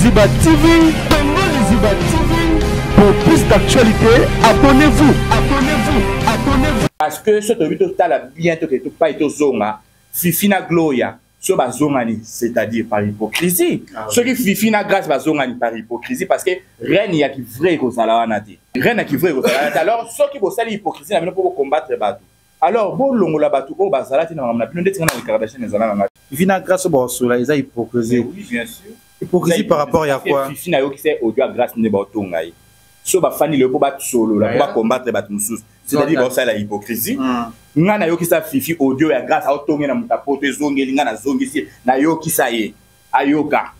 Liziba TV, Congo Liziba TV. Pour plus d'actualités, abonnez-vous, abonnez-vous, abonnez-vous. Parce que soki toyebi totala bien toke topai tozonga Fifi na Gloria soki bazongani, c'est-à-dire par hypocrisie. Ah, oui. Soki Fifi na Grâce bazongani par hypocrisie, parce que reine ya ki vrai ekozala wana te, reine ya ki vrai ekozala wana te. Alors soki bosali hypocrisie na bino mpo bocombattre bato, alors bolongola bato oyo bazala te na makambo na bino. Ndeti nga na Kardashian ezala na nga. Fifi na Grâce baosola eza hypocrisie. Oui, bien sûr. Hypocrisie par rapport ya quoi? Fifi nayokisa audio ya Grâce nde baotonga ye. So bafandi lelo mpo basolola mpo bacombattre bato mosusu, c'est-à-dire baosala hypocrisie. Nga nayokisa Fifi audio ya Grâce aotonge na moto apoto, ezongeli nga, nazongisi, nayokisa ye ayoka.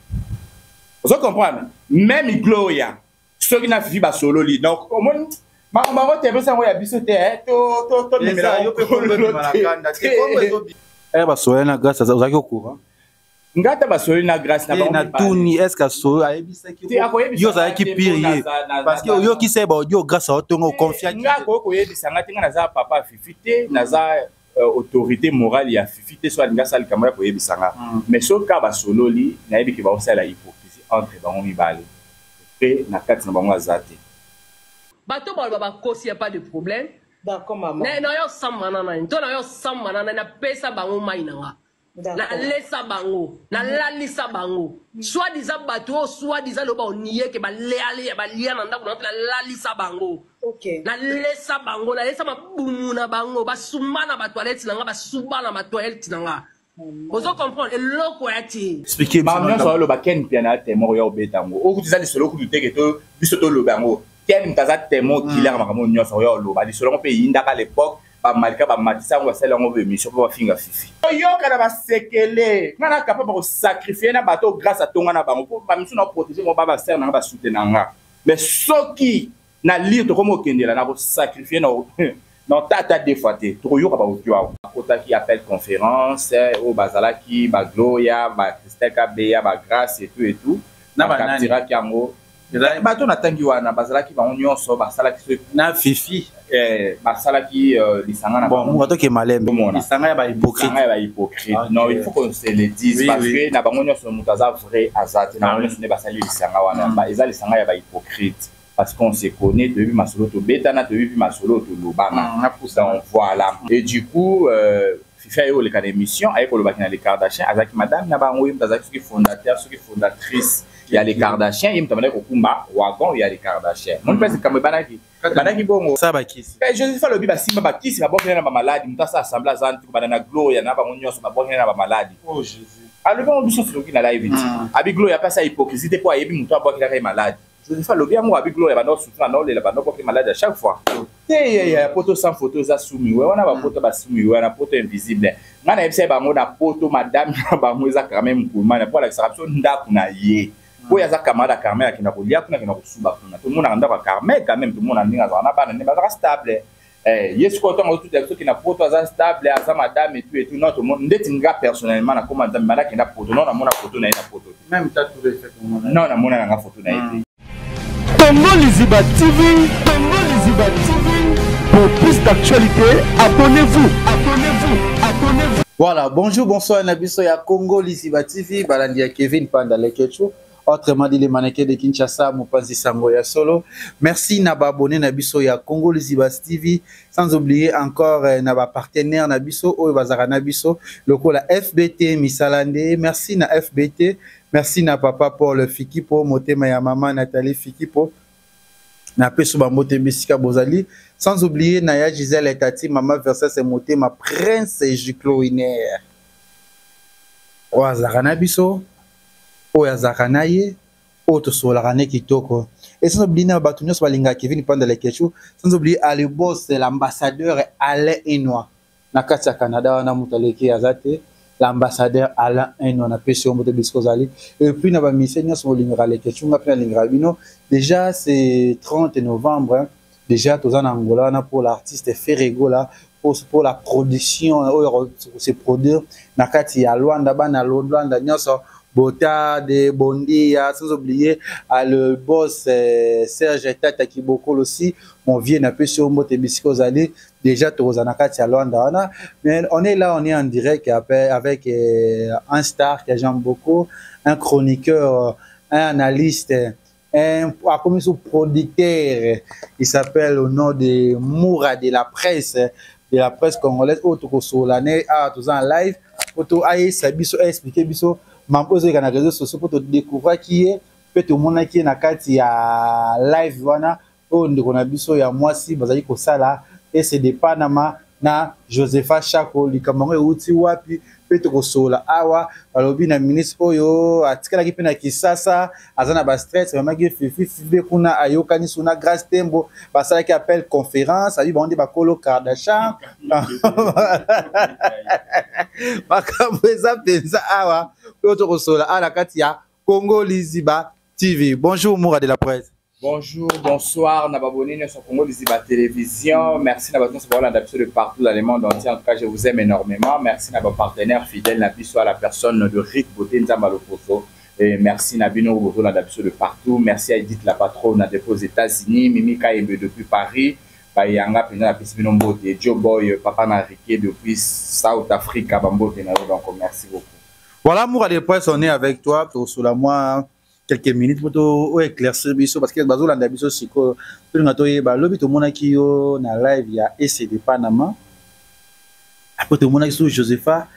Ozo comprendre? Même Gloria, soki na Fifi basololi, donc omoni makambo yango te, epesa yango ya biso te. Tomemela. Basololi na Grâce, ozalaki au courant? Nga ata basololi na Grâce na bango natuni, est ce que asolo ayebisaki yo ozalaki pire ye? Parce que oyokisa ye baaudio, Grâce aotonga, oconfiaki. Nga akoki koyebisa nga te. Nga naza papa Fifi te, naza autorité morale ya Fifi te. So alingi asala likambo ya koyebisa nga, mais soki kaka basololi, nayebi ke baosala hypocrisie entre bango mibale, mpe na kati na bango aza te. Bato baloba bakosi, ya pas de problème. D'accord, maman. Na yo samba na nani to na yo samba na nani? Napesa bango mai na nga, nalesa bango, nalalisa bango. Soi-disant bato oyo, soi-disant loba oniye ke balia balia na ndako na, nalalisa bango, nalesa bango, nalesa mabumu na bango, basumba na batoilette na nga, basuba na batoilette na nga. Ozo comprendre eloko ya te? Makambo nyonso aloba, Ken Pia na témoin oya obeta yango. Okuti eza lisolo kutu teke to biso toloba yango. Ken moto aza témoin oculaire, makambo nyonso oya oloba lisolo yango mpe eyindaka. L'époque bamalika bamatisa yango, basali yango émission mpo bafinga Fifi. Oyoka na basekele, nga na capable kosacrifier na bato grâce atonga na bango, mpo bamisu na protéger mo ba basere nanga, basoutenir nga. Mais soki na lire tokomi okendela na kosacrifier na tata deux fois te. Tokoyoka baaudio awa akotaki appel conférence oyo bazalaki baGloria, baChristel Kabeya, baGrâce et tout et tout. Bacapturaki yango. Bato natangi wana bazalaki bango nyonso basalaki soki na Fifi. Basalaki lisanga na bango. Batoke malembe, lisanga ya bahypocrite. Lisanga ya bahypocrite. Non, il faut qu'on se le dise, parce que na bango nyonso moto aza vrai aza te. Na bango nyonso nde basali lisanga wana, eza lisanga ya bahypocrite, parce qu'on se connaît. Toyebi masolo tobetana, toyebi masolo tolobana. Donc voilà, et du coup Fifi aye koleka na émission, aye kolobaki na les Kardashian azalaki madame na bango. Ye moto azalaki soki fondateur, soki fondatrice ya les Kardashian, ye moto abandaki kokumba wagon ya les Kardashian. Moni mpesi likambo ebanaki ebandaki bongo. Sa bakisi. Joseph alobi basimba bakisi, babwakeli na bamaladi. Moto asa assemble aza nti kobanda na Gloria na bango nyonso, babwakeli na bamaladi. Alobi yango, biso soki na live ti abi Gloria apesa hypocrisie te, mpo ayebi moto abwakelaka ye maladi. Joseph alobi yango, abi Gloria banda osutu, banda olela, banda obwaki maladi à chaque fois te. Ya poto sans photo eza sumiwe wana, bapoto basumi wana, poto invisible. Ngai nayebisa ye bango na poto, madame na bango eza Carmen Mukulmani, mpo alakisaka biso ndako na ye oyo aza camarade ya Carmel. Akenda kolia kuna, akenda kosuba kuna. Tomonaka ndako ya Carmel quand même, tomona ndenge azalaka na bana, nde bazalaka stable. Ye sikoyo ntango otuta soki na poto aza stable, aza madame et tout et tout. Non, tomona ndeti nga personnellement nakoma Nzambe banda akenda poto, non, namona photo na ye na poto. Non, namona nanga photo na ye te. Congo Liziba TV, Congo Liziba TV. Pour plus d'actualités, abonnez-vous, abonnez-vous, abonnez-vous. Voilà, bonjour, bonsoir, na biso ya Congo Liziba TV, balandi ya Kevin Panda Lekechu, autrement dit les mannequins de Kinshasa, mopanzi sango ya solo. Merci na ba abonné na biso ya Congo Liziba TV, sans oublier encore na ba partenaire na biso oyo bazaka na biso lokola FBT Misalande. Merci na FBT, merci na papa Paul Fikipo, motema ya mama Nathalie Fikipo. Napesi bambote bisika bozali, sans oublier na ya Gisèle Tati, mama Versas, motema Prince Jucloiner oyo azalaka na biso, oyo azalaka na ye, oyo tosololaka ne kitoko. Et sans oublier na bato nyonso balingaka Kevin Panda Lekechu, sans oublier Alebos, l'ambassadeur Alain Enoa na kati ya Canada wana, moto aleki aza te, l'ambassadeur Alain Enoa. Napesi yo mbote bisika ozali. Et puis na bamise nyonso bolingaka Lekechu, nga mpe nalingaka bino. Déjà c'est 30 novembre, déjà toza na Angola wana pour l'artiste Ferre Gola, pour la production oyo se produire na kati ya Luanda. Bana Luanda nyonso, botade bondia, sans oublier à le boss Serge Tata Kibokolo aussi, mon vieux, napesi yo mbote bisika ozali. Déjà toza na kati ya Luanda wana, mais on est là, on est en direct avec un star que j'aime beaucoup, un chroniqueur. Un analyste, un akomi sous producteur. Il s'appelle au nom de Moura de la presse, de la presse congolaise. Oyo tokosolola ne awa, toza en live po to ayesa biso, aexpliquer biso mambo oyo ezoleka na réseaux sociaux, po todécouvraki ye mpe tomonaki ye na kati ya live wana oyo ndeko na biso ya mwasi bazali kosala, ecd Panama na Josepha Chako. Likambo yango euti wapi? Mpe tokosolola awa. Balobi na ministre oyo atikalaki mpe na Kisasa aza na bastress, bamaki Fifi Fibe kuna, ayokani su na Grâce Tembo, basalaki appel conférence, abi bango nde bakolo Kardashian. Makambo eza mpenza awa oyo tokosolola awa na kati ya Congo Liziba TV. Bonjour, Moura de la presse. Bonjour, bonsoir, na baboni sur Congo Liziba Télévision. Merci na bato bolanda biso de partout dans le monde entier. En tout cas, je vous aime énormément. Merci na partenaire fidèle na biso, à la personne de Rick Beauté Nzamba Loposo. Et merci na bino bolanda biso de partout. Merci à Edith la patronne depuis aux États-Unis, Mimi Kaembe depuis Paris. Bayanga penza na pesi bino mbote. Joe Boy, papa na Riquet depuis South Africa, bambote na yo. Donc merci beaucoup. Voilà, Moura de Presse, on est avec toi pour sur la moi quelques minutes pour to éclaircir biso, parce que bazolanda biso sikoyo, tolinga toyeba. Lobi tomonaki yo na live ya ECD Panama, après tomonaki so Josepha.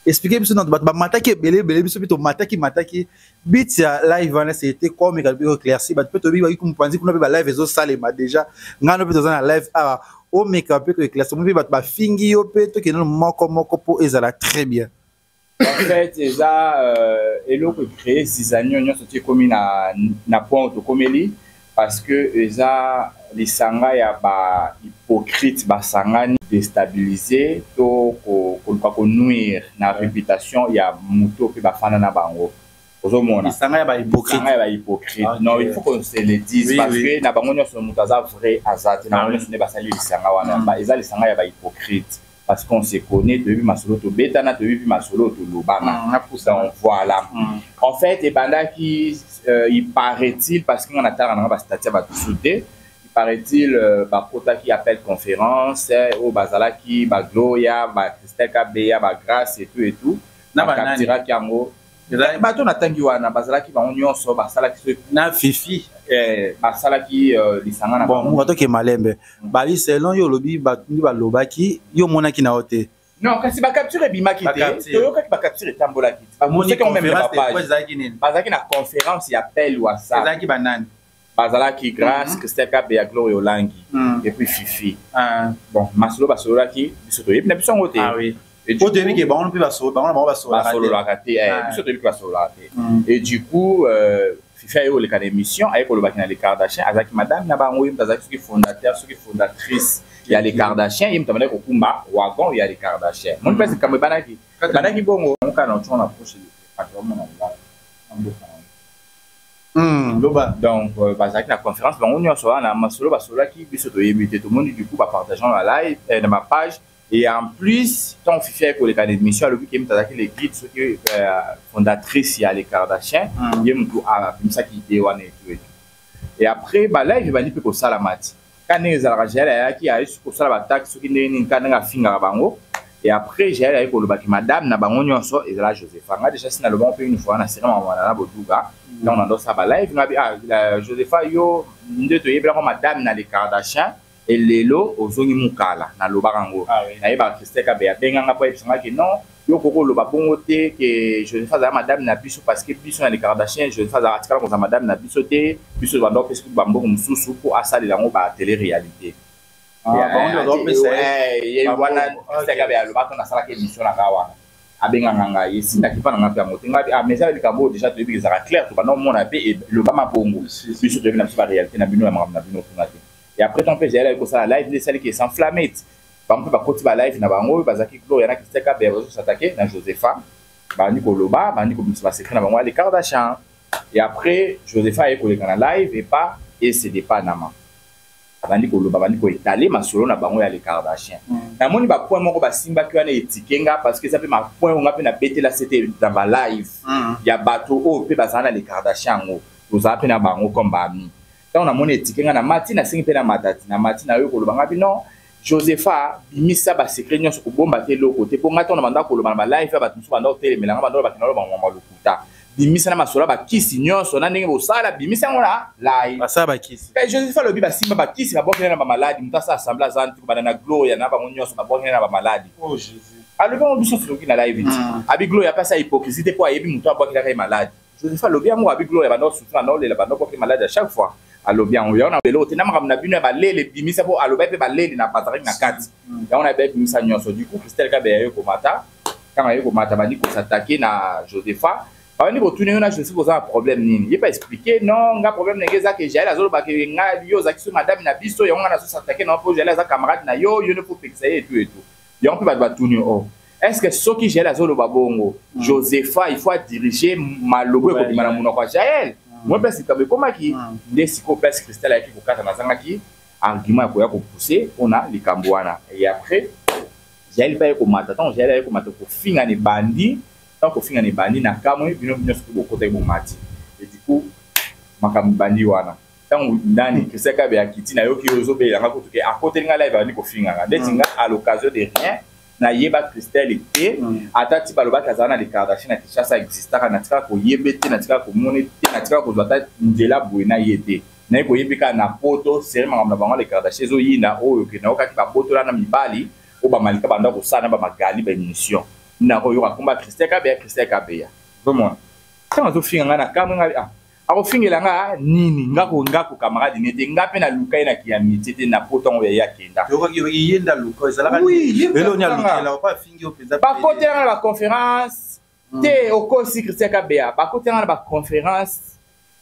Expliquer biso na bato bamataki ebele ebele, biso mpe tomataki mataki but ya live wana, c'était quoi? Omeka mpe éclaircir bato mpe toyebi baki mopanzi kuna mpe balive ezosalema déjà. Ngai no mpe toza na live awa, omeka mpe koéclaircir mo mpe bato bafingi yo mpe tokende moko moko mpo ezala très bien. En fait, eza eloko ecréer zizanie nyonso ti ekomi na point oyo tokomeli, parce que eza lisanga ya bahypocrite basangani déstabiliser to koluka konuire na réputation ya moto mpe bafanda na bango. Ozomona lisanga ya bahypocrite. Lisanga ya bahypocrite. Non, il faut qu'on se le dise, parce que na bango nyonso moto aza vrai aza te. Na bango nyonso nde basali lisanga wana, eza lisanga ya bahypocrite, parce qu'on se connaît, toyebi masolo tobetana, toyebi masolo tolobana. Donc voilà, en fait ebandaki, il paraît-il, parce que nga natalaka nanga bastatuts ya bato su te, il paraît-il bakotaki appel conférence oyo bazalaki bagloria, bachristelle Kabeya, bagrâce et tout et tout. Na banani? Bakapturaki yango. Bato natangi wana bazalaki bango nyonso, basalaki soki na Fifi. Basalaki lisanga na Bon. bango. Moka toke malembe, bali selon yo olobi, bato nde balobaki, yo omonaki na yo te. Non, kasi bacapture ebimaki te. Bacapture. Toyokaki bacapture etambolaki te. Bamoni. Soki omeme Conférence de bapage. presse ezalaki nini? Bazalaki na conférence ya appel WhatsApp. Ezalaki banani? Bazalaki Grâce, Christelle Kabeya, Gloria Olangi et puis Fifi. Bon, masolo basololaki, biso toyebi na biso yango te. Ah oui. Et du Po coup, toyebi ke bango mpe bango na bango basololaka te. Basololaka te. Biso toyebi ke basololaka te. Et du coup, Fifi aye koleka na émission, aye kolobaki na les Kardashian azalaki madame na bango, ye moto azalaki soki fondateur, soki fondatrice ya les Kardashian, ye moto abandaki kokumba wagon ya les Kardashian. Moni mpesi likambo ebandaki, ebandaki bongo kaka na otongo na approche bato bamona na mboka na. Loba. Donc bazalaki na conférence bango nyonso wana, masolo basololaki biso toyebi te. Tomoni du coup bapartage na live, na bapage. Et en plus, ntango Fifi aye koleka na émission, alobi ke ye moto azalaki le guide, soki fondatrice ya les Kardashian, ye moto abimisaki idée wana et tout et tout. Et après balive ebandi mpe kosalama ti ka ndenge ezalaka. Jael ayaki, aye soki kosala bataxe, soki ndenge nini, ka ndenge afingaka bango. Et après Jael aye kolobaki madame na bango nyonso ezala Josepha. Nga déjà si nalobango mpe une fois na série makambo na boduga, ntango na ndosala balive, nga bi ah, Josepha, yo nde toyebelango madame na les Kardashian, elelo ozongi mokala. Nalobaka yango. Nayebaka Christelle Kabe abenganga mpo ayebisanga ke non, yo koko oloba bongo te ke Josepha azala madame na biso, parce que biso na les Kardashian, Josepha azala atikala kozala madame na biso te. Biso banda opesi kutu bambongo mosusu mpo asalela yango batélé réalité. Ah, bango nde bazopesa ye Ye wana. bambongo. Christelle Kabe alobaka, nasalaka émission na nga wana, abenganga ngai, esindaki mpa na nga mpe yango te. Ngai ah, mais eza likambo oyo déjà toyebi, ezalaka clair, tobanda omona mpe elobama bongo. Biso toyebi na biso baréalité na bino ya makambo na bino kuna te. Et après, tant mpe Jael ayi kosala live nde esaliki es'enflamme ti bango mpe bakoti balive na bango oyo bazalaki Gloria na Christelle Kabe, bazosatake na Josepha, bandi koloba, bandi kobimisa basecret na bango ya les Kardashian. Et après Josepha aye koleka na live epa ecd Panama, abandi koloba, abandi koétaler masolo na bango ya les Kardashian. Namoni bapoint moko basimbaki wana etike nga, parce que eza mpe mapoint oyo nga mpe nabetela sete na balive ya bato oyo mpe bazala na les Kardashian yango, tozala mpe na bango comme baami. Ntango namoni etike nga na mati, nasengi mpe na matati na mati na yo koloba nga bi non, Josepha bimisa basecret nyonso, kobomba te eloko te. Mpo ngai ntango na banda koloba na balive ya bato mosusu, banda kotelemela nga, banda olobaki naloba ngwamba lokuta. Bimisa na masolo ya bakisi nyonso na ndenge bosala, bimisa yango na live. Basala bakisi. Eh, Joseph alobi basimba bakisi, babwakela na bamaladi. Moto asala assemble aza ntuku banda na Gloria na bango nyonso, babwakela na bamaladi. Oh Jésus. Alobi yango biso soki na live ti. Abi Gloria apesa hypocrisie te mpo ayebi moto abwakelaka ye maladi. Joseph alobi yango, abi Gloria banda osutu banda olela banda obwakeli maladi à chaque fois. Alobi yango yango na eloko te na makambo na bino ya balele bimisa mpo alobaki mpe balele na bazalaki na kati. Yango na bimisa nyonso. Du coup Christelle Kabeya ye komata, ntango aye komata bandi kosatake na Josepha, babandi kotuna yo na Joseph oza na problème nini? Ye pa expliquer non, nga problème ndenge eza ke Jael azoloba ke nga yo ozalaki so madame na biso, yango nga nazosatake na mpo Jael aza camarade na yo, yo nde faut pekisa ye etu etu. Yango mpe bato batuni oh, est-ce que soki Jael azoloba bongo, Josepha il faut diriger malobo ekobima na monoko ya Jael? Moi place likambo ekomaki nde sikoyo place Christelle ayaki kokata, nazangaki argument ya koya kopousser mpona likambo wana. Et après Jael mpe aye komata, ntango Jael aye komata kofinga na ebandi, ntango kofinga na ebandi na kamwe bino nyonso mpe bokotaki bomati. Et du coup makambo ebandi wana. Ntango nani Christian Kabe akiti, nayoki oyo ozobelela nga kutu ke akoteli nga live abandi kofinga nga ndeti nga à l'occasion de rien. Nayeba Christelle te, ata ti balobaki azala na le Kardashian na Kinshasa existaka, natikaka koyebe te, natikaka komona te, natikaka kozwa ata nzela boye na ye te. Naye koyebi kaka na poto seri makambo na bango le Kardashian ezoyinda oyo ke nayokaki babotola na mibali oyo bamalika banda kosala na bamagali ba émission, nakoyoka komba Christelle Kabeya, Christelle Kabeya ozomona ntango azofinga ngai na kamwe ngai, ah akofingela nga nini? Ngako ngako camarade ne te, nga mpe naluka ye na kiamitié te na poto yango ya ye akenda. Bakotela nga na baconférence te, okosi Christian Kabeya, bakotela nga na baconférence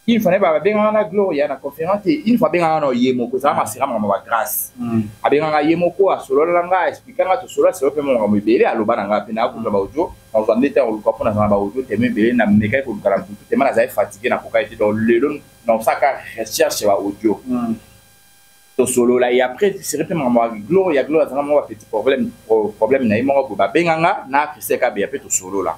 une fois nayeba babengaka na Gloria na conférence te, une fois abengaka na ye moko, ezala masera makambo ba grâce, abengaka ye moko, asolola na nga, explika nga, tosolola solo mpe makambo ebele aloba na nga mpe nakozwa baaudio, nazwa nde te koluka mpo nazala na baaudio teme ebele, namekaki koluka na butu tema nazali fatigue, nakoka ye te. Donc lelo nakosalaka recherche ya baaudio, tosolola. Et après seri mpe makambo ya Gloria, Gloria azanga moko bapetit problème, problème na ye moko boye, babenganga na Christian Kabeya mpe tosolola.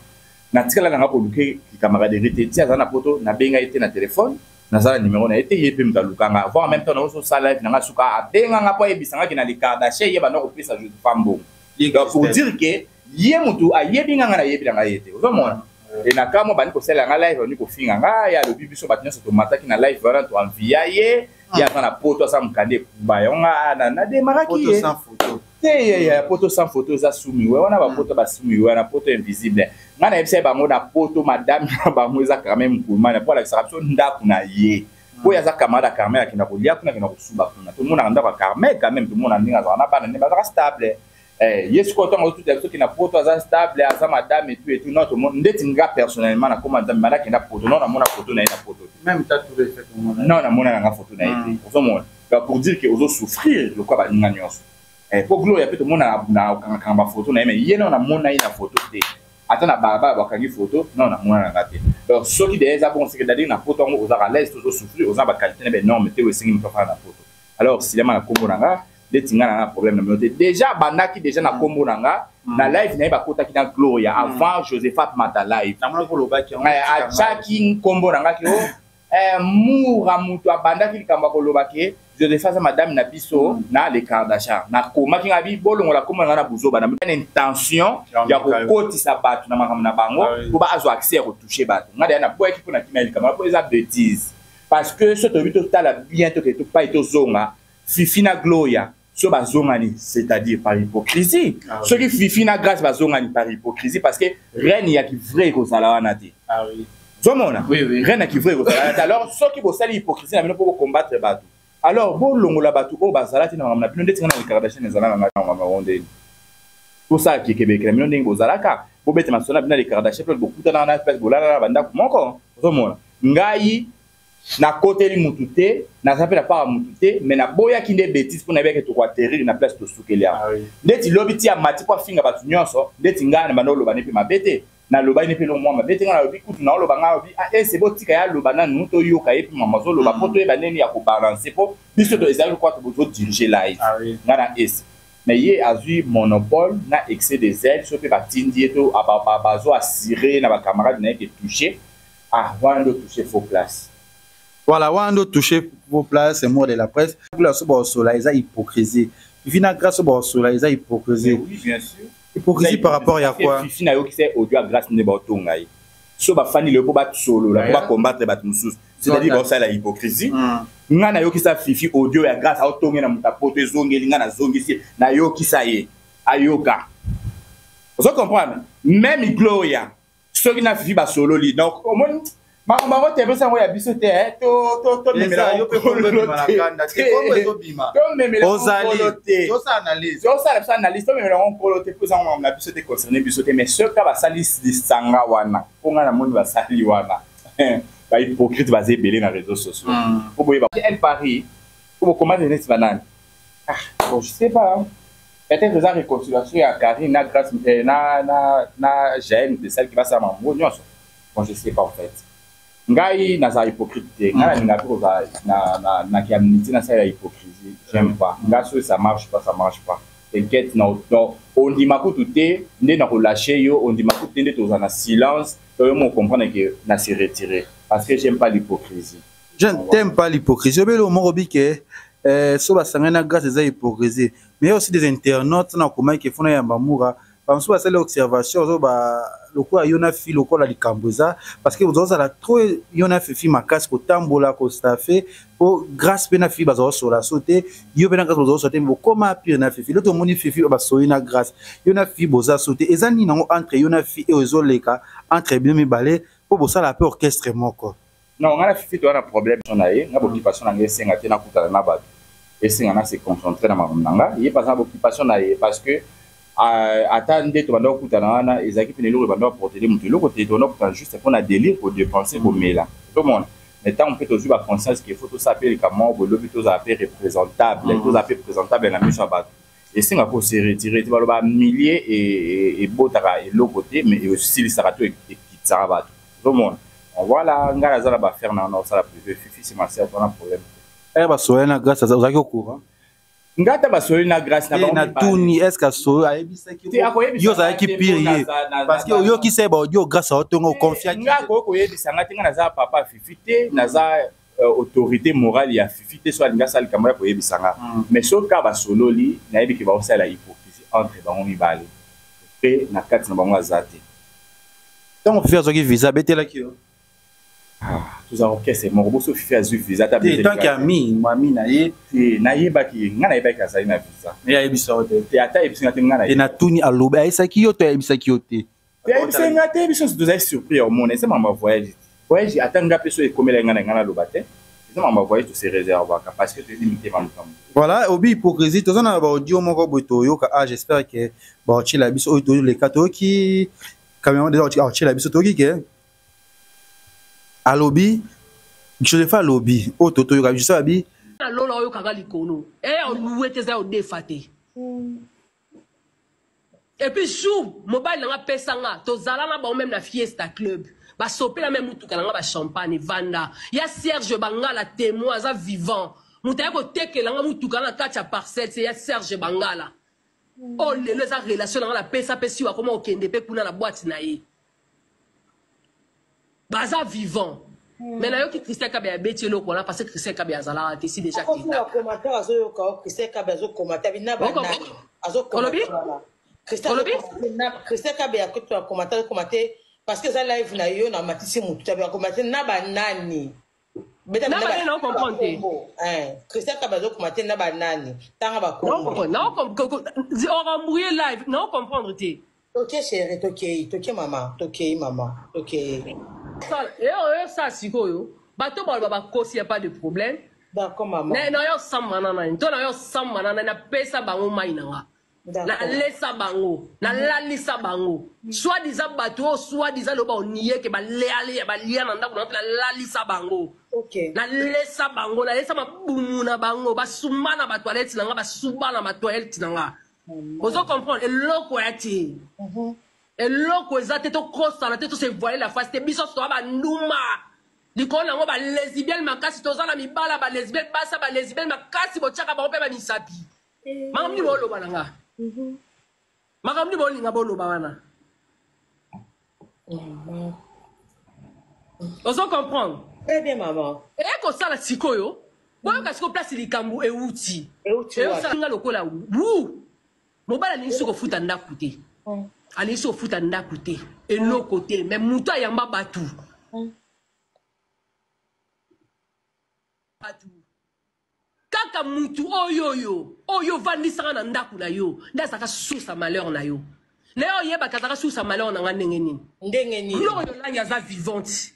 Natikala nanga koluke camaraderie te ti aza na poto, nabenga ye te na telefone, naza na numero na ye te, ye mpe moto alukanga voir. En même temps nazosala live nanga, suka abenganga mpo ayebisangaki na le Kardashian ye banda kopesa Josepha mbongo. Donc pour dire que ye motu ayebi nga, nga nayebi na ngai ye te, ozomona. E na kamwa bandi kosalela nga live, bandi kofinga nga, ye alobi biso bato nyonso tomataki na live wana toanvia ye, ye aza na poto, aza mokanda ekuba yango nga nademaraki ye te ya poto sans photo eza sumi we wana, bapoto basumi wana, poto invisible. Ngai nayebisa ye bango na poto madame na bango eza quand même kulumana mpo alakisaka biso ndako na ye oyo aza camarade ya Carmel, akenda kolia kuna, akenda kosuba kuna, tomonaka ndako ya Carmel quand même, tomona ndenge azalaka na bana nde bazalaka stable. Ye sikoyo ntango azotuta biso ke na poto aza stable, aza madame etu etu, non, tomona ndeti nga personnellement nakoma Nzambe banda akenda poto, non, namona photo na ye na poto te, non, namona nanga photo na ye te, ozomona. Donc pour dire que ozosouffrir lokola baninga nyonso po Gloria mpe tomona na okangakanga bafoto na ye, mais ye non, namona ye na photo te, ata na balabala bakangi photo, non, namona nanga te. Donc soki deya eza bon, c'est-à-dire na poto yango ozaka à l'aise, tozosouffrir, oza na baqualité na baénorme te oyo esengi moto afana na poto. Alors silema na kombo na nga ndeti nga na na problème na bino te, déjà bandaki déjà na kombo na nga na live na ye bakotaki na Gloria avant Josephat mata live, atiaki nkombo na nga ke o mura moto abandaki likambo ya koloba ke Joseph aza madame na biso na le Kardashian. Nakomaki nga bi bolongola kombo na nga na buzoba na intention ya kokotisa bato na makambo na bango mpo ba azwa accès ya kotouche bato. Nga deya naboyaki mpo na kimia likambo mpo eza bêtise, parce que so toyebi totala bien, toke topai tozonga Fifi na Gloria so bazongani, c'est-à-dire par hypocrisie. Soki Fifi na Grâce bazongani par hypocrisie, parce que reine ya vrai ekozala wana te, ozomona, reine ya vrai ekozala wana te. Alors soki bosali hypocrisie na bino mpo bocombattre bato, alors bolongola bato oyo bazala te na makambo na bino. Ndeti nga na Kardashian ezala na ngai na makambo ndeni tosala kekebeke na bino ndenge bozalaka, bobeta masolo na bino na le Kardashian mpe bokutanaka na place, bolala na bandako moko, ozomona. Ngai nakoteli mutu te, naza mpe na part ya mutu te, mais naboyaki nde bêtise mpo nayebaki tokoatterrir na place tosukeli awa. Ndeti lobi ti amati mpo afinga bato nyonso, ndeti ngai na banda oloba ne mpe mabe te, nalobaki ne mpe eloko mwa mabe te. Ngai nalobi kutu naoloba, ngai alobi ese botika ye aloba nanu, toyoka ye mpe mama azoloba mpo toyeba ndeni ya kobalance, mpo biso to ezali lokola tozodirige live ngai na ese, mais ye azwi monopole na excès de zèle, so mpe batindi ye to bazo assuré na bacamarade na ye ke touché, ah wana nde otouche faux place. Voilà, wana nde otouche faux place, c'est mot de la presse. Grâce baosola eza hypocrisie, Fifi na Grâce baosola eza hypocrisie. Oui, bien sûr. Hypocrisie par rapport ya quoi? Fifi nayokisa audio ya Grâce nde baotonga ye. So bafandi lelo mpo basolola, mpo bacombattre bato mosusu, c'est-à-dire baosala hypocrisie. Ngai nayokisa Fifi audio ya Grâce aotonge na moto apoto, ezongeli ngai, nazongisi, nayokisa ye, ayoka. Ozo comprendre? Même Gloria, soki na Fifi basololi, donc omoni makambo yango te, epesa yango ya biso te. Tomemela te, tosala biso analyse, tomemela yango nkolo te, mpo ezango makambo na biso te, concerne biso te. Mais soki basali lisanga wana, mpo ngai namoni basali wana, bahypocrite baza ebele na réseaux sociaux. Mpo boyeba El Paris, po bokomate neti banani. Ah bon, je sais pas, peut-être eza réconciliation ya Karine na Grâce, na Jael, moto esaliki basala makambo nyonso. Bon, je sais pas en fait. Ngai nazala hypocrite te. Ngai nalinga mpe kozala na kiamitié, nasalela hypocrisie, j'aime pas. Ngai soki ça marche pas, ça marche pas, t'inquiète. Na ondima kutu te nde na kolâcher yo, ondima kutu te nde tozala na silence, to yo mo comprendre que na se retirer, parce que j'aime pas l'hypocrisie. Je n'aime pas l'hypocrisie. Obele moko bike so basangani na Grâce, eza hypocrisie. Mais il y a aussi des internautes na komaki ke fona yamba mura bamosusu basali observation, ozo ba lokola yo na fi, lokola likambo eza parce que ozozala trop yo na Fifi makasi, kotambola, kostafe, po Grâce mpe na Fifi bazala sola so te, yo mpe na Grâce bozala so te. Bokoma pire na Fifi. Lo tomoni Fifi basoyi na Grâce, yo na Fifi boza so te. Eza nini yango entre yo na Fifi oyo ezoleka entre bino mibale, mpo bosala mpe orchestre moko? Non, ngai na Fifi toza na problème na ye. Ngai boccupation na ngai esenga te nakutana na bato, esenga na se concentre na makambo na ngai. Ye mpe aza na boccupation na ye, parce que ata nde tobanda kokutana wana, ezalaki mpena eloko ebanda koportele moto eloko te. Tobanda kokutana juste mpo na délire, kodépenser, komela, ozomona. Mais ntango mpe tozwi baconscience ke faut tosala mpe likambo moko boye, lobi tozala mpe représentable, tozala mpe présentable na miso ya bato, esenga ko se retire te. Baloba millier ebotaka eloko te, mais esilisaka to ekitisaka bato, ozomona. Voilà, ngai naza na baaffaire na wana osala privé. Fifi, c'est ma sœur, wana problème. Ere basoya na Grâce, ozalaki au courant? Nga ata basoli na Grâce na bango, natuni, est ce que asoyo ayebisaki yo? Ozalaki pire ye, parce que oyokisa ye baaudio, Grâce aotonga, oconfiaki. Nga akoki koyebisa nga te. Nga naza papa Fifi te, naza autorité morale ya Fifi te. So alingi asala likambo ya koyebisa nga, mais soki kaka basololi, nayebi ke baosalela hypocrisie entre bango mibale, mpe na kati na bango aza te. Ntango Fifi azwaki visa, abetelaki yo? Toza orchestre moko. Boso Fifi azwi visa ata tant que ami, mami na ye. Te, nayebaki, nga nayebaki azali na visa. Ye ayebisa yo te? Te, ata ayebisi nga te. Nga na natuni, alobi ayebisaki yo to ayebisaki yo te? Te, ayebisi nga te. Biso nyonso tozali surpris ya omona. Eza makambo ya voyage. Voyage, ata nga mpe so ekomela nga na nga naloba te, eza makambo ya voyage, tose réservaka parce que toyebi mitema mokambo. Voilà, obi hypocrisie. Toza na baaudio moko boye toyoka. Ah, j'espère que baotiela biso oyo toleka. Toyoki camion déjà, aotiela biso. Toyoki ke alobi, Joseph alobi oyo to toyoka, Joseph abi. Na lola oyokaka likolo e oluwe te, eza odefa te. Et puis jour mobali na nga apesa nga, tozala na bango même na Fiesta Club, basopela même mutuka na nga bachampagne evanda ya Serge Bangala, témoin aza vivant. Moto aye kotekela nga mutuka na kati ya parcelle se ya Serge Bangala. Oyo lelo eza relation na nga napesa mpe siwa, akoma kokende mpe kuna na boîte na ye, baza vivant. Mais nayoki Christian Kabe abeti eloko wana, parce que Christian Kabe azalaka te si déjà. Commentaire azoyoka o Christian Kabe azokomata bina banani? Olobi? Christian Kabe akoti akomata, azokomate parce que eza live na yo na matisi motu tabe akomate na banani. Na banani, na comprendre te. Christian Kabe azokomate na banani, tanga bakombo. Orembrouye live, na comprendre te. Toke chéri, tokei, toke mama, tokei mama, tokei. Oyo sa sikoyo bato baloba bakosi, ya pas de problème. D'accord mama. Na yo samba na nani to na yo samba na nani? Napesa bango mai na nga, nalesa bango, nalalisa bango. Soi-disant bato oyo soi-disant loba oniye ke balia, balia na ndako na mpe nalalisa bango, nalesa bango, nalesa mabumu na bango, basumba na batoilette na nga, basuba na batoilette na nga. Ozo comprendre? Eloko ya te, eloko eza te. Tokosana te, tose voiler la face te. Biso toza banduma likolo nango, balesbienne makasi. Toza na mibala balesbienne, basa balesbienne makasi, botiaka bango mpe bamisapi. Makambo nini boloba na nga? Makambo nini bolinga boloba wana? Ozo comprendre? Très bien maman. Ekosala sikoyo, boyoka sikoyo place likambo euti. Eyosalinga lokola wu mobali alingi soki kofuta ndako te. Alingi so ofuta ndako te, eloko te, mais moto ayamba bato. Bato kaka mutu oyo oyo oyo ovandisaka na ndako na yo nde azalaka source ya malheur na yo. Na yo oyebaka azalaka source ya malheur na nga ndenge nini? Ndenge nini? Gloria Olangi aza vivante,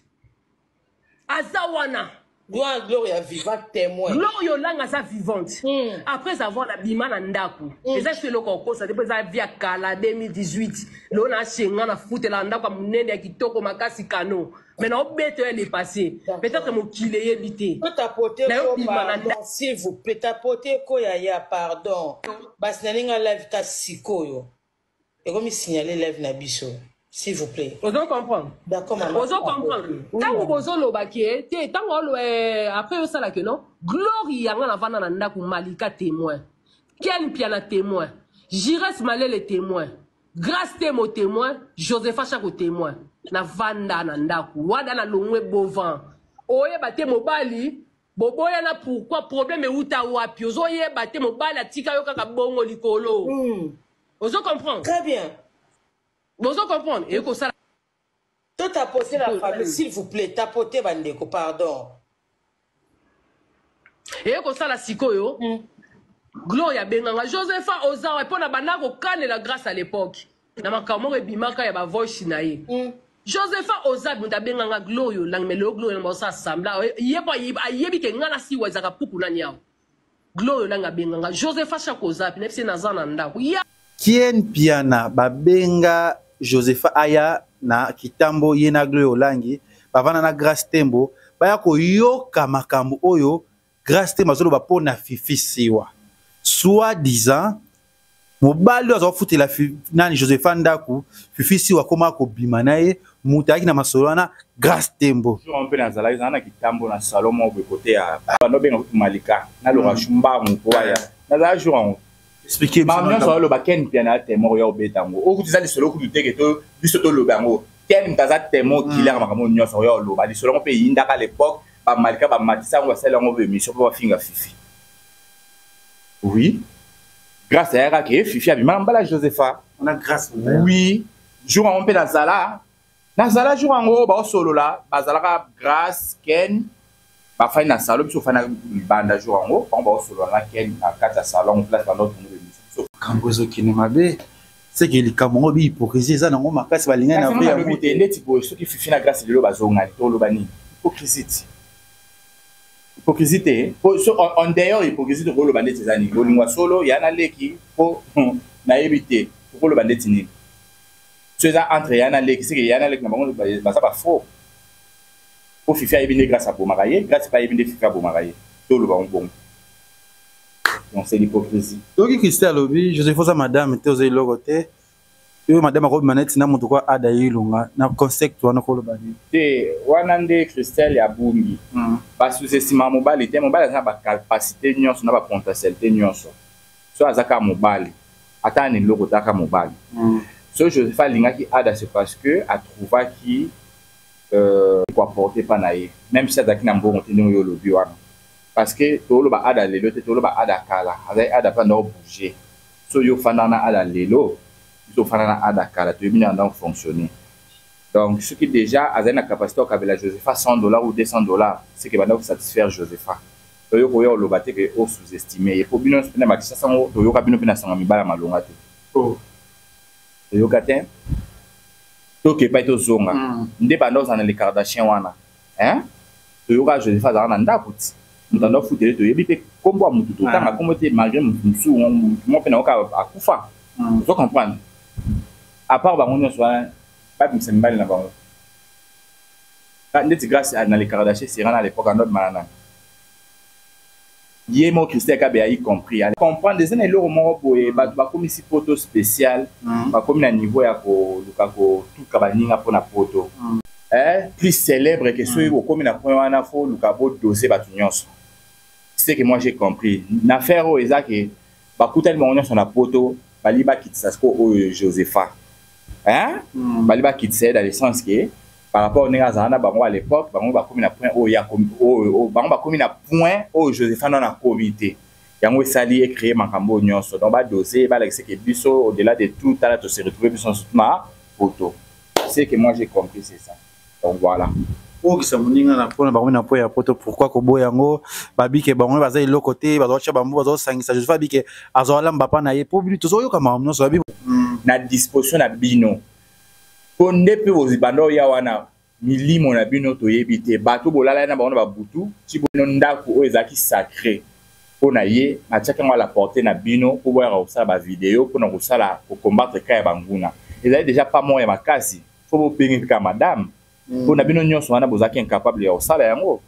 aza wana. Gloire, Gloria vivante témoin. Gloria Olangi aza vivante. Après avoir nabima na ndako, eza so eloko okosa te, mpo eza via kala 2018. Lelo nasenga na futela ndako ya monene ya kitoko makasi kano, mais naobeta oyo le passé, peut-être mokili eyebi te. Tapote. Na yo bima na pardon, s'il vous plaît, tapote ko yaya, pardon. Basi nalinga live ta sikoyo. Ekomi signaler live na biso. S'il vous plaît. Ozo comprendre? D'accord, maman. Ozo comprendre? Ntango bozoloba ke te, ntango après osala ke non, Glory yanga navanda na ndako, Malika témoin, Ken Piana témoin, Jires Malele témoin, Grâce Temo témoin, Josepha Chako témoin. Navanda na ndako wada na longwe bovan, oyeba te mobali boboyana pourquoi, problème euta wapi, ozoyeba te. Mobali atika yo kaka bongo likolo. Ozo comprendre? Très bien. Bozo comprendre ekosala. To tapoter la famille, s'il vous plaît. Tapoter bandeko, pardon. Eye kosala sikoyo, Gloria abenganga: "Josepha, oza wa?" Mpo na banda kokanela Grâce à l'époque na makambo moko ebimaka ya bavoice na ye. "Josepha, oza?" Moto abenganga Gloria Olangi. Mais lelo Gloria baosala semblant ye mpo ayebi ke ngai na siwa ezalaka puku nani awa. Gloria Olangi abenganga: "Josepha Chako, oza wapi?" Nayebisi ye naza na ndako ya. Kien Piana babenga Josepha aya na kitambo, ye na Gloria Olangi bavanda na Grâce Tembo, baya koyoka makambo oyo Grâce Tembo azoloba mpo na Fifi Siwa, soit disant mobali oyo aza kofutela nani Josepha ndako. Fifi Siwa akoma kobima na ye, moto ayaki na masolo wana Grâce Tembo. Jour mpe nazalaki zala na kitambo na salon moko boye kote ya bando obenga kutu Malika naloka shumbangu po aya nazala jour yango. Expliquer. Makambo nyonso aloba, Ken Piana ya témoin oya obeta yango. Oyo kutu eza lisolo kutu teke to biso toloba yango. Ken moto aza témoin oculaire, makambo nyonso oya oloba lisolo yango mpe eyindaka à l'époque. Bamalika bamatisa yango, basali yango émission mpo bafinga Fifi. Oui, Grâce ayaka ke Fifi abima na mbala Josepha. On a Grâce. Oui, jour yango mpe nazala jour yango baosolola, bazalaka Grâce, Ken bafandi na salon, biso ofandi na libanda. Jour yango bango baosolola na Ken na kati ya salon, place banda otongo émission biso. Makambo ezokende mabe, seke likambo yango bi hypocrisie eza nango makasi, balingani na vrai yango te. Ndeti boye, soki Fifi na Grâce lelo bazongani, toloba nini? Hypocrisie ti hypocrisie te. Po so en dehors hypocrisie, tokoloba ndeti eza nini? Bolingo solo ya na leki, po nayebi te tokoloba ndeti nini. So eza entre ya na leki, seke ya na leki na bango baza bafaux, po Fifi ayebi nde Grâce abomaka ye, Grâce mpe ayebi nde Fifi abomaka ye. Toloba ngo bongo, donc c'est l'hypocrisie. Soki Christian alobi Joseph oza madame te, oza eloko te, oyo madame akobima neti na moto kwa ada yilunga na concept wana, koloba nini? Te, wana nde Christelle abungi. Basous-estima mobali te. Mobali aza na bacapacité nyonso na bapotentialité nyonso. So aza kaka mobali, ata na eloko te, aka mobali. So Joseph alingaki Ada, c'est parce que atrouvaki koapporter mpa na ye, même si azalaki na mbongo te ndenge oyo olobi wana. Parce que toloba Ada lelo te, toloba Ada kala. Azali Ada mpe anda obouge. So yo ofanda na Ada lelo, biso ofanda na Ada kala, toyebi ndenge anda fonctionner. Donc soki déjà azali na capacité okabela Josepha 100 $ ou 200 $, c'est que banda kosatisfaire Josepha. Toyoka oyo oloba te ke osous-estime ye, po bino nyonso mpe na bakisasa yango toyoka bino mpe na sanga mibala malonga te. Toyoka te, toke epai tozonga nde banda ozala na le Kardashian wana, hein? Toyoka Joseph azalaka na ndako ti moto anda ofutele, toyebi mpe nkombo ya motu, totanga nkombo te, malgré motu mosusu motu moko mpe nayoka akufa. Ozo comprendre? À part bango nyonso wana, babimisa mibali na bango ndeti Grâce na le Kardashian sera na l'époque ando abimaka nani ye moko Christian Kabe, y compris comprendre eza na eloko moko boye. Bato bakomisi poto spécial, bakomi na niveau ya koluka kotuka baninga mpona poto plus célèbre que soki okomi na point wana, fo luka bodose bato nyonso. C'est que moi j'ai compris na affaire oyo eza ke bakutani bango nyonso na poto, bali bakitisa siko oyo Josepha, hein? Bali bakitisa ye dans le sens que par rapport ndenge azala na bango à l'époque, bango bakomi na point oyo, bango bakomi na point oyo Josepha nano akomi te. Yango esali ecréer makambo oyo nyonso. Donc badose balakisa ke biso, au-delà de tout, tala, tose retrouve biso nyonso na poto. C'est que moi j'ai compris, c'est ça. Donc voilà. Okisa moninga na mpona bango na po ya poto. Pourquoi koboya yango? Babike bango baza eloko te, bazotya bambo, bazosangisa. Joseph abike azolamba mpa na ye mpo bino tozoyoka makambo nyonso babi. Na disposition na bino, mpo nde mpe bozibanda oya wana milimo na bino toyebi te. Bato bolala na bango na babutu ti bino, ndako oyo ezalaki sacré mpo na ye, atiaki yango à la portée na bino mpo boyaka kosala bavideo mpona kosala kocombattre ka ya banguna. Ezali déjà pas moko ya makasi, fo bopenge kaka madame mpo na bino nyonso wana bozalaki incapable ya kosala yango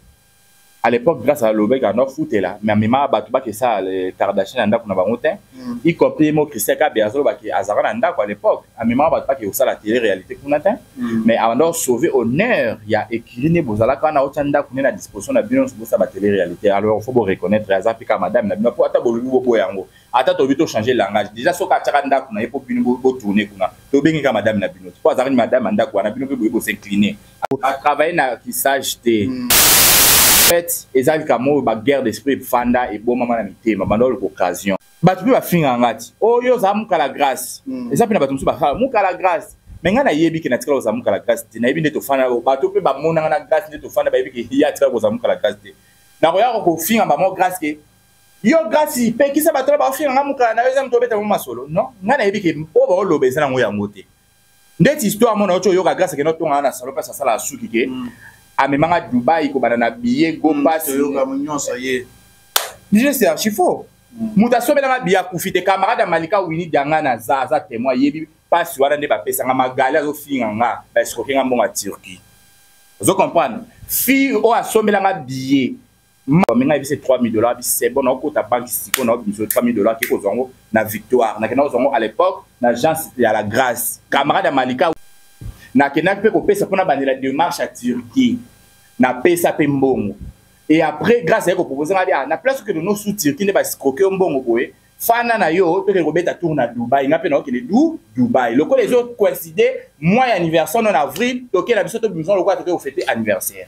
à l'époque. Grâce à lobeki ando futela, mais amemaka bato bakesala Kardashian na ndako na bango te, y compris mo Christian Kabe azolobaki azalaka na ndako à l'époque. Amemaka bato bake kosala télé réalité kuna te, mais abanda sauver honneur ya écurie nde bozalaka wana, otya ndako nde na disposition na bino nyonso bosala batélé réalité. Alors faut boreconnaître, aza mpe kaka madame na bino, po ata bolobi boboya yango, ata tolobi tochange langage déjà, soki atiaka ndako na ye mpo bino botourne kuna, tobengi kaka madame na bino, po azalaki madame ya ndako wana. Bino mpe boye bos'incline, atravaille na kisage te. Fait eza likambo oyo baguerre d'esprit efanda, ebomama na mitema, banda oluka occasion. Bato mpe bafingaka nga ti oyo ozala mokala Grâce. Eza mpe na bato mosusu basala mokala Grâce, mais ngai nayebi ke natikala kozala mokala Grâce te. Nayebi nde tofanda, bato mpe bamonanga na Grâce nde tofanda, bayebi ke ye atikala kozala mokala Grâce te. Nakoya kofinga bango Grâce ke yo Grâce pekisa bato na baofinga nga mokala na yo, eza moto obeta mo masolo. Non, ngai nayebi ke oyo baoloba eza nango yango te. Ndeti histoire mona oti oyoka, Grâce akende otongaka na salon mpasi asala suki ke amemanga Dubai kobanda na billet go pass. Déjà c'est archi faux. Moto asombelanga billet akufi te. Camarade ya Malika Wini Dianga na aza aza témoin, ayebi mpasi wana nde bapesanga. Magali azofinga nga, baescroke nga mbongo ya Turquie. Ozo comprendre? Fille oyo asombelanga billet bamenga yebisi 3000 $, abi c'est bon, naokota banque siko, naobimisa 3000 $, ke kozwa yango na Victoire. Nakenda kozwa yango à l'époque na agence ya la Grâce, camarade ya Malika. Nakendaki mpe kopesa mpona bandela démarche ya Turquie, napesa mpe mbongo. Et après Grâce aye kopropose nga, ah, na place okende no su Turquie nde baescroke yo mbongo boye, fana na yo tokende kobeta tour na Dubai. Nga mpe naokende du Dubai lokola ezo coïncide mois ya anniversaire no na avril, tokenda biso tobimisa lokola toke kofete anniversaire.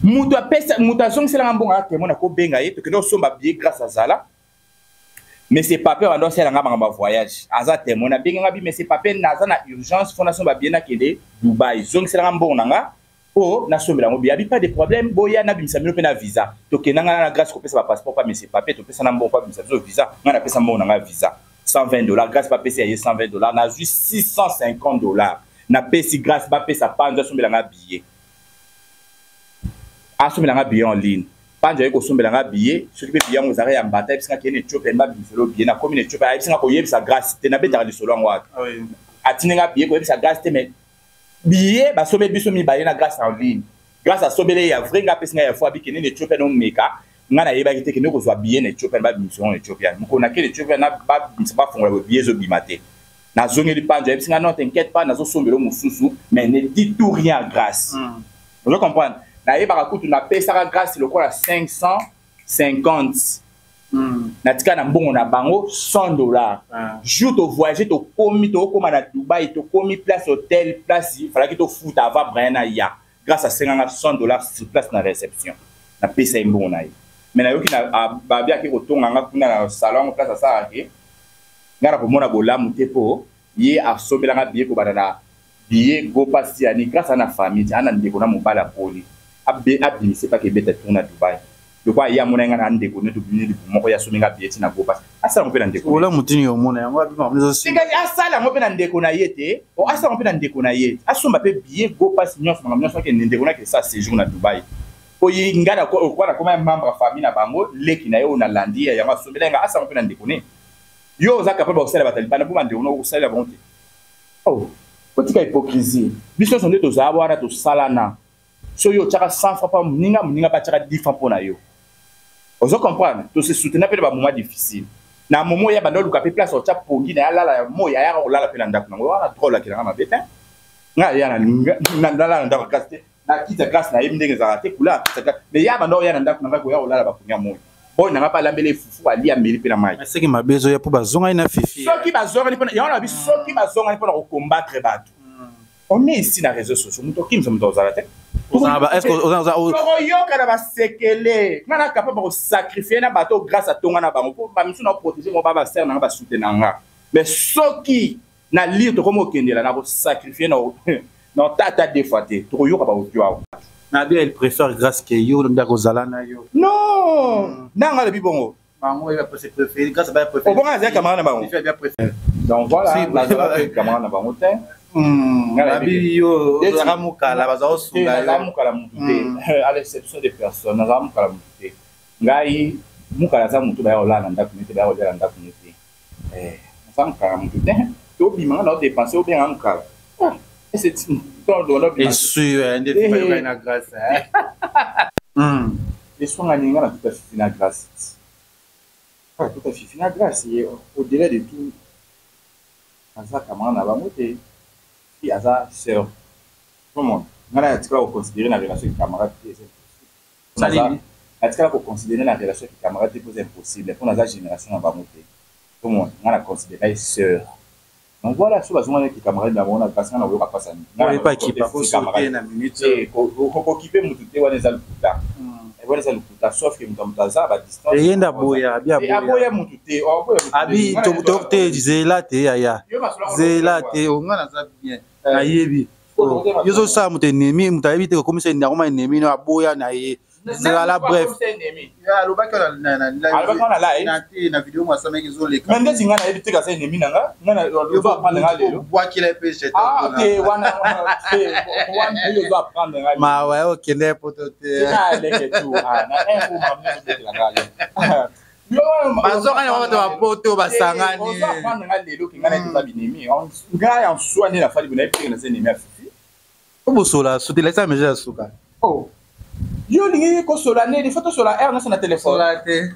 Moto apesa, moto azongiselanga mbongo aya témoin, nakobenga ye. Tokende kosomba billet, Grâce azala, mais c'est pape bando asalanga makambo ya voyage, aza témoin. Nabengi nga bi, mais c'est pape, naza na urgence, fo nasomba billet, nakende Dubai, zongiselanga mbongo na nga mpo nasombela yango billet. Abi pas de problème, boya nabimisa bino mpe na visa. Tokenda nga na Grâce kopesa bapasseport pa monsieur pape, topesa na mbongo mpo abimisa biso visa. Nga napesa mbongo na nga visa 120 $, Grâce bapesi ya ye 120 $, nazwi 650 $, napesi Grâce, bapesa Panzo asombela nga billet, asombela nga billet en ligne. Panzo aye kosombela nga billet, soki mpe billet yango ezalaka ya mbata, ayebisi nga kende Ethiopia, babimiselo billet. Nakomi na Ethiopia, ayebisi nga koyebisa Grâce te, nabetaka lisolo yango wana. Atindi nga billet, koyebisa Grâce te, mais billet basombeli biso mibale na Grâce en ligne. Grâce asombeli ya vrai, nga apesi nga ya faux. Abi kende na Ethiopia nomeka. Nga nayebaki te, kende kozwa billet na Ethiopia, babimisa yango na Ethiopia. Mokolo nakende Ethiopia, na babimisa, bafongola boye, billet ezobima te. Nazongeli Panzo, ayebisi nga non, t'inquiète pas, nazosombela mosusu, mais ne dis tout rien à Grâce. Ozo comprendre? Nayebaka kutu napesaka Grâce lokola 550, natika na mbongo na bango 100 $. Jour tovoyage, tokomi, tokóma na Dubai, tokomi place hotel, place falaki tofuta avant Brian aya, Grâce asenganga 100 $ sur place na réception. Napesa ye mbongo na ye, mais nayoki babi ake kotonganga kuna na salon place asalaka ke ngai na komona bolamu te, mpo ye asombelanga billet, kobanda na billet go pasi yani. Grâce ana famille, ana ndeko na mobali akoli, abimise pake ebeta tour na Dubai lokola ye amona nga na ndeko nde tobimi libu moko, ye asombi nga billet na go pasi, asala yango mpe na ndeko. Bolamu tini omona yango asala yango mpe na ndeko na ye te, asala yango mpe na ndeko na ye, asomba mpe billet go pasi nyonso, makambo nyonso, akende ndeko nake sa séjour na Dubai. Oyo ngai okoa nakoma ya membre ya famille na bango, leki na ye oyo nalandi ye, yango asombela nga, asala yango mpe na ndeko ne. Yo oza capable ya kosalela bato ya libanda mpo bandeko no okosalela bango te. Oh, otika hypocrisie. Biso nyonso nde tozala wana, tosalana. Soki otiaka 100 francs mpa moninga, moninga mpe atiaka 10 francs mpo na yo. Ozo comprendre? Tose soutenir mpe na bamoment difficile. Na momo oya banda oluka mpe place otya pongi na ye alala ya moi, ayaka kolala mpe na ndako nango wana. Drole akelanga mabe te, ngai aya nalala na ndako ya Grâce te, na kiti ya Grâce nayebi ndenge ezalaka te, couleur ya kiti ya Grâce, mais ya banda oya na ndako na ngai koya kolala bapongi ya moi oyo nanga mpe alambeli efufu, alia, ameli mpe na mai. Soki mabe ezoya mpo bazongani na Fifi. Soki bazongani mpona yango na bi, soki bazongani mpona kocombattre bato, on est ici na réseaux sociaux, moto okimisa moto ozala te. Tokoyoka na basekele. Nga na capable kosacrifie na bato grâce atonga na bango, mpo bamisu na protege bango, ba basere na nga, basute na nga. Mais soki na lire tokomi kokendela na kosacrifie na tata deux fois te, tokoyoka baaudio awa. Na bien, elle préfère grâce que yo nde akozala na yo. Non, nanga alobi bongo. Bango ya préféré grâce ba préféré. Obonga azali camarade na bango. Donc voilà, nazala camarade na bango te. Nabi yo ozalaka mokala, baza kosunga yo. Nazala mokala motu te, à l'exception de personne. Nazala mokala motu te. Ngai mokala aza motu baya kolala na ndako nete, baya kolia na ndako nete. Naza mokala motu te. Tobima, nga na odepense, obenga mokala. Esui nde bayokani na grâce. Eswanga ninga na tuta Fifi na grâce, tuta Fifi na grâce. Au-delà de tout, aza camarade na bango te, fi aza sœur. Omona, ngai na atikala koconsidere na relation ki camarade te, eza impossible. Atikala koconsidere na relation ki camarade te, mpo eza impossible, mpo naza génération na bango te. Omona, ngai na considere ye sœur. Donc voilà, so bazongana ki camarade na bango na grâce, ngai na koyoka mpasa. Kokipe motu te, wana eza lokuta, wana eza lokuta. Sauf que moto ya moto aza badistance. Eyenda boya abi. Aboya motu te. Abi te, zela te yaya, zela te. Onga naza bien, nayebi yo ozosala moto ennemi, moto ayebi te kokomisa akoma ennemi no, aboya na ye zala. Bref, alobaki na video mo asamaki ezoleka. Mais ndeti ngai nayebi te kaza ennemi na nga, ngai ozo apprendre nga lelo. Bwakela mpe. Te, wana wana oyo ozo apprendre nga. Mawa, okende poto te. Leke tu na un Bazongani bango, bato bapoto basangani. Ozo apprendre nga lelo ke ngai nayebi toza binemi. Ngai en soi nde nafali boye, nayebi te ke naza ennemi ya Fifi. Obosola suti, lakisa mesure ya suka. Oh, yo olingi kosola nini? Faut tosola heure nyonso na telefone? Sola te.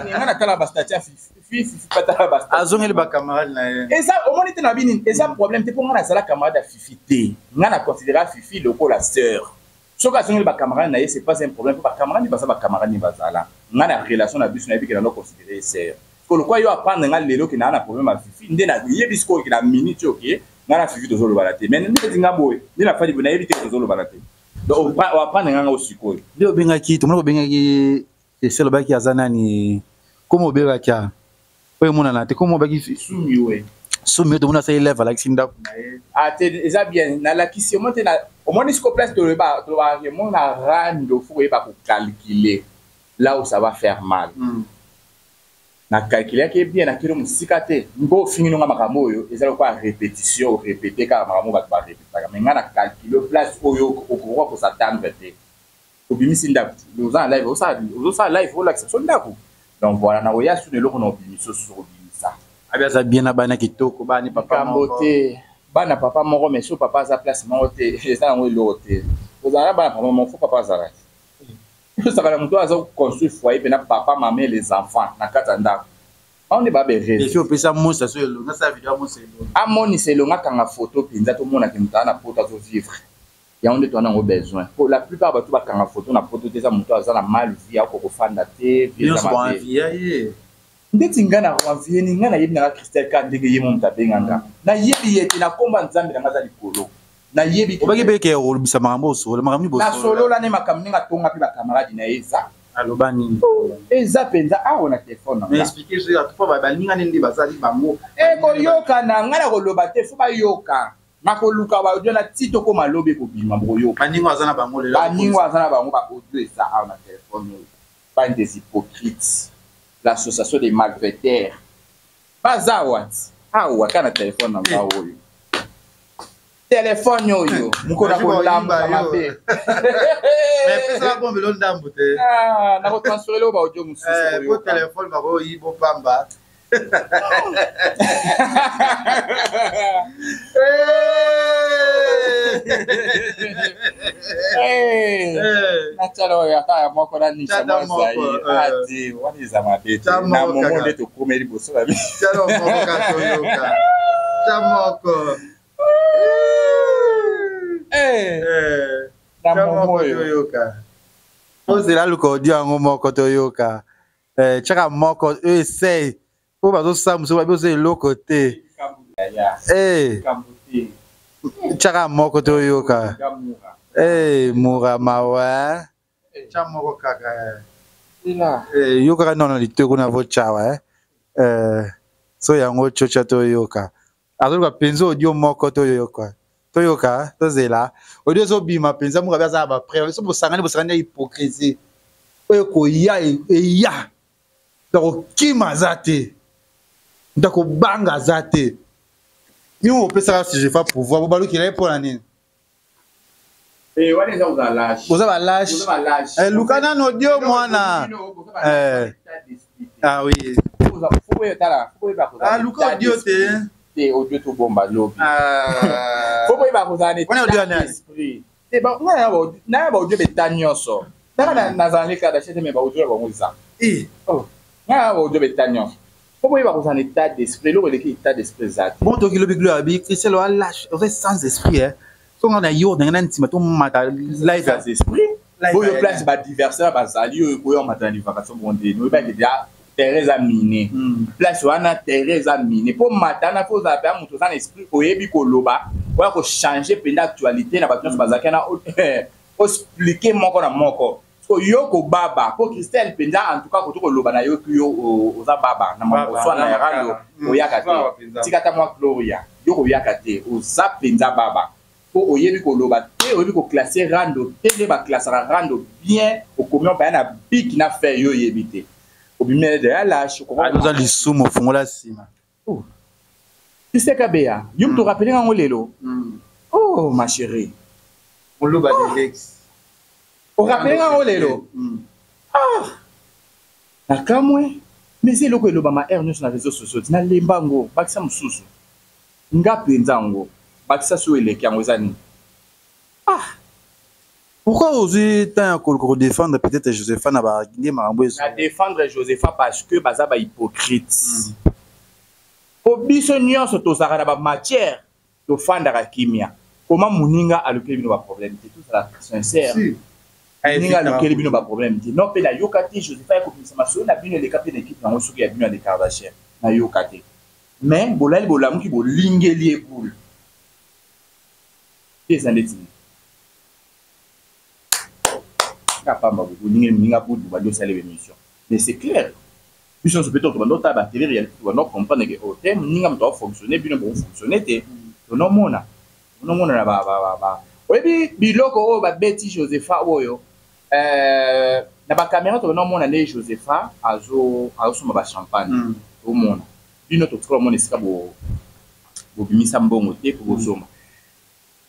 Nga natala bastati ya Fifi, Fifi patala bastati. Azongeli bacamarade na ye. Eza omoni te na bini, eza problème te, mpo nga nazala camarade ya Fifi te. Nga na considéra Fifi lokola sœur. Soki azongeli bacamarade na ye, c'est pas un problème, mpo bacamarade baza bacamarade nde bazala. Nga na relation na biso, nayebi ke nando considéré ye sœur. Ko lokwa yo apprendre nga lelo ke naa na problème ya Fifi, nde nayebi sikoyo ke na minute oyo ke nga na Fifi tozolobana te. Mais ndeti nga boye nde nafandi boye, nayebi te ke tozolobana te. Donc oapprendre nga nga sikoyo. Nde obengaki, tomoni obengaki esi, alobaki aza nani, komo obengaki a oyo emonana te, komo obaki. Sumi we. Sumi oyo tomoni asali lève, alakisi ndako na ye. Ah te, eza bien, nalakisi omoni te. Omoni siko place toloba, tolobaka ke mona rando, faut koyeba kocalculer là où ça va faire mal. Na calculaki bien, nakeli mosika te. Mpo ofingi nonga makambo oyo eza lokola répétition, orépéte kaka makambo bato barépétaka. Mais ngai na calcule place oyo okokoka kos'attendre te. Obimisi ndako, oza na live, ozosala live, olakisa biso ndako. Donc voilà, nakoya suna eloko na obimisi osusu kobimisa. Abi aza bien na bana kitoko, bani papa. Likambo te, bana papa moko, mais so papa aza place moko te, eza yango eloko te. Ozala na bana papa moko, faut papa azala te. Osaka na moto aza construire foyer mpena, papa, mama et les enfants na kati ya ndako, bango nde baberese. Efi opesa mosa so elonga, asala video amosa elonga. Amonisa elonga, akanga photo mpenza, tomonaka moto aza na poto azovivre. Yango nde toza nango besoin, po la plupart bato bakanga photo na poto te, eza moto aza na mal vie, akoka kofanda te, vie eza nyonso mabe. Baenvia ye. Ndeti ngai na envie ni ngai, nayebi nanga Christelle ka ndenge ye mo moto abenga nga, nayebi ye te. Na komba Nzambe na nga aza likolo, nayebi. Obaki mpe ke olobisa makambo, osola makambo nini? Nasolola ne makambo ndenge atonga mpe bacamarade na ye eza. Aloba nini? Eza mpenza awa na telefone na mais nga. Explique so atupa balingani nde bazali bango. Ekoyokana, ngai na koloba te, faut bayoka. Nakoluka baaudio na ti tokóma lobi, ekobima, bokoyoka. Baningo aza na bango lelo. Baningo aza na bango, baaudio eza awa na telefone oyo. Bande des hypocrites, l'association des malfaiteurs, baza awa ti awa kaka na telefone na nga oyo, telefone oyo mokolo na kolamuka mabe. Mais pesaka bombelo ndambo te. Ah, nakotransfere oyo baaudio mosusu. Po koyoka. Telefone bakoyiba pamba. Natiala oyo ata ya moko nanisa. Tiata moko, Mwazai ate wana eza mabe te. Tia Na moko momo kaka. nde tokomeli liboso na biso. Tiala moko kaka toyoka, tia moko. Na Tia momo moko oyo. toyoka, ozela luka audio yango moko toyoka. Tiaka moko oyo esei mpo bazosala mosusu babi oza eloko te. Ya. Likambo te. Tiaka moko toyoka. Eh, mura mawa. Tya moko kaka. Eh, yokaka nono litoi kuna vo tyawa eh. Eh, so yango tshotya toyoka. Azoluka mpenza audio moko toyoka. Toyoka, tozela. Audio ezobima mpenza moko aza na ba preuve. So bosangani bosangani ya hypocrisie. Oyo koya eya. Ndako kima aza te. Ndako banga aza te. Bino bopesaka Josefa pouvoir bobalukela ye mpo na nini? Eh, wana eza kozala lâche. Boza ba lâche. Boza ba lâche. Eh, luka nano audio mwana. Eh. Ah oui. Ah, luka audio te. Te audio tobomba lobi. Ah. Faut boyeba kozala na Wana audio ya nani? esprit. Te ba nga na ba audio beta nyonso. Naka nazala ne kaka te mais ba audio ya bango eza. Eh. Oh. Nga na ba audio beta nyonso. Faut boyeba kozala na état d'esprit. Eloko eleki état d'esprit eza te. Bon toki lobi gloire abi Christelle wa lâche, oza sans esprit hein. Songa na yo ndenge na ntima to mata live sans esprit. Live Oyo ya place ba adversaire bazali oyo koyo mata na divagation bonde. Oyebaki déjà terrain eza miné. Place wana terrain eza miné. Po mata na fo ozala mpe moto oza na esprit oyebi koloba oya kochange mpenza actualité na bato nyonso bazalaki na oexplike moko na moko. So yo kobaba po Christelle mpenza en tout cas koto koloba na yo yo oza baba na Baba, swa na na rando makala. oyaka Baba te. mpenza. Tika ta mwa Gloria yo koyaka te oza mpenza baba. Po oyebi koloba te oyebi koclasse rando te nde baklasaka rando bien okomi baya na bik na fer yo oyebi te. Obimi deya lâche Oza lisumu ofungola nsima. Christelle Kabeya yo moto orapele ngango lelo. Oh ma chérie. Moluba de Lex. Orapele ngango lelo. Ah. Nakamwe mais eloko elobama heure nyonso na réseaux sociaux nalemba yango bakisa mosusu nga mpenza yango bakisa so eleki yango eza nini? Ah. Pourquoi ozwi temps ya koluka kodéfendre peut-être Josepha na ba nde makambo ezo? Na défendre Josepha parce que baza ba hypocrite. Po biso nyonso tozalaka na ba matière tofandaka kimia. Koma moninga alukeli bino ba problème te, tozala sincère. Si. Moninga alukeli bino ba problème te. Non mpe nayoka te Josepha ya kobimisa masolo na bino eleka mpe na équipe nango soki ya bino ya Kardashian. Nayoka te. Mais bolali bolamuki bolingeli ye boule. Te eza ndeti nini? Kapamba bolingeli moninga boule bobandi osala émission. Mais c'est clair. Biso nyonso mpe tobanda otala ba télé réalité tobanda comprendre que oh te moninga moto afonctionne bino bofonctionne te. Tonomona. Tonomona na ba oyebi biloko oyo babeti Josepha oyo na ba caméra tonomona nde Josepha azosomba ba champagne. Tomona. Bino totikala omona esika bobimisa mbongo te po bosomba.